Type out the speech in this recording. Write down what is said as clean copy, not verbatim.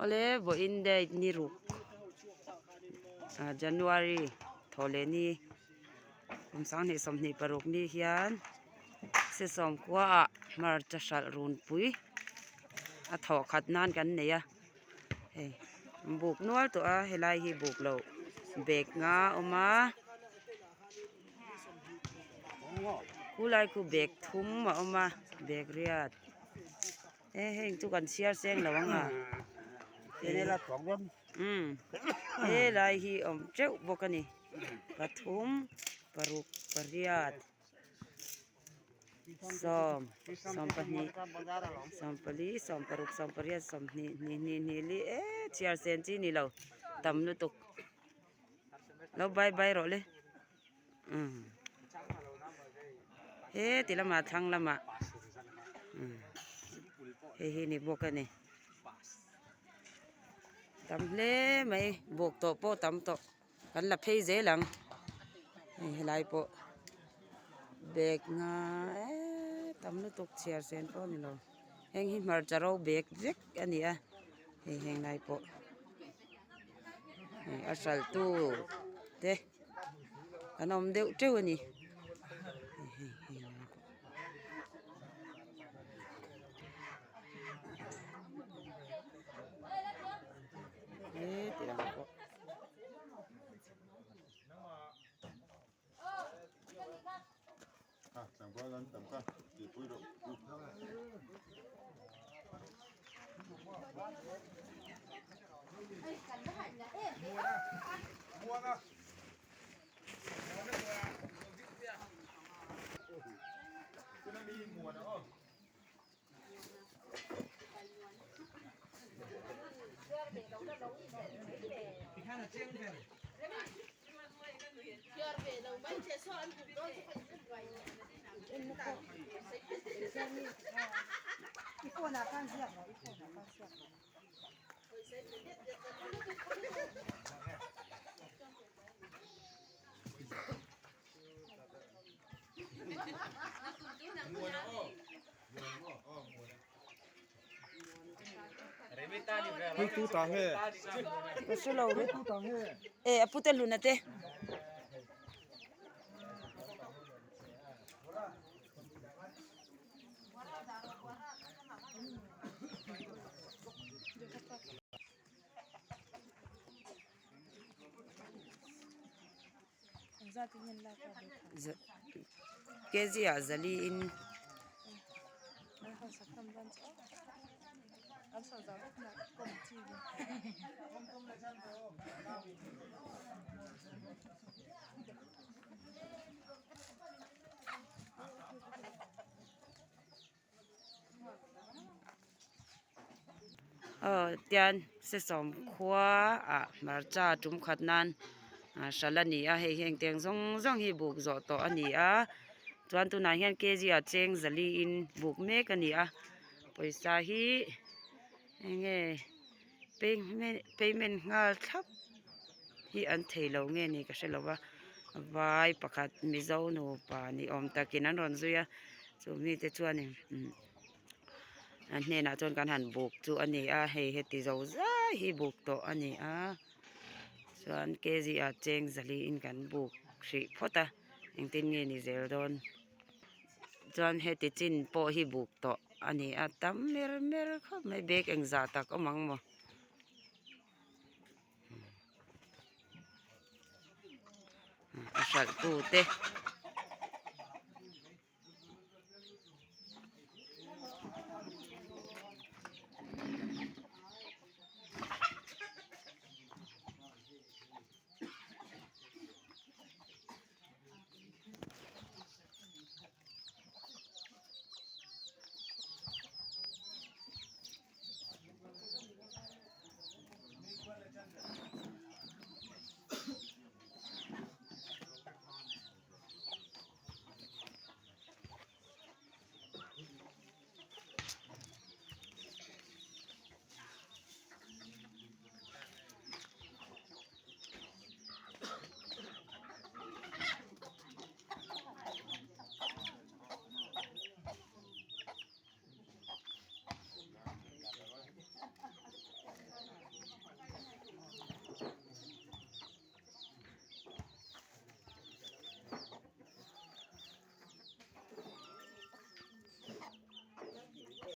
Awle vawiin date ni ruk ah January thaw leh ni kum sanghnih 26 ni hian sesawm khua ah hmarcha hralh runpui a thawh khat nan kan nei a hei an buk nual tawh a helai hi buk loh bag nga a awm a khulai khu bag thum a awm a bag riat. He heng chu kan chhiar seng lo ang a umm helai hi awm teuh bawk a ni pathum paruk pariat sawm sawmpahnih sawmpali sawmparuk sawmpariat sawmhnih hnih hnih hnih li eee chhiar sen chi ni lo tam lutuk lo bye bye rawh le umm he ti lamah thlang lamah umm hei hi ni bawk a ni tam hle mai buk tawh pawh tam tawh kan la phei zel ang hei helai pawh bag nga eee tam lutuk chhiar sen pawh a ni lo heng hi hmarcha ro bag vek a ni a hei heng lai pawh hei a hralh tu te. An awm deuh teuh a ni. E a pute hlun ate. Kg ah zali in aw tian sesawm khua ah hmarcha tum khat nan ah hralh a ni a hei heng teng zawng zawng hi buk zawh tawh a ni a chuan tunah hian kg ah cheng zali in buk mek a ni a pawisa hi eng nge payment nghal thlap hi an thei lo nge ni ka hre lo va vai pakhat mizo nupa ni awm takin an rawn zui a chu mite chuanin umm an hnenah chuan kan han buk chu a ni a hei heti zo zai hi buk tawh a ni a chuan kg ah cheng zali in kan buk hrih phawt a engtin nge ni zel dawn. Chuan heti chin pawh hi buk tawh a ni a tam mer mer khawp mai bag engzah tak awm ang maw a hralh tu te.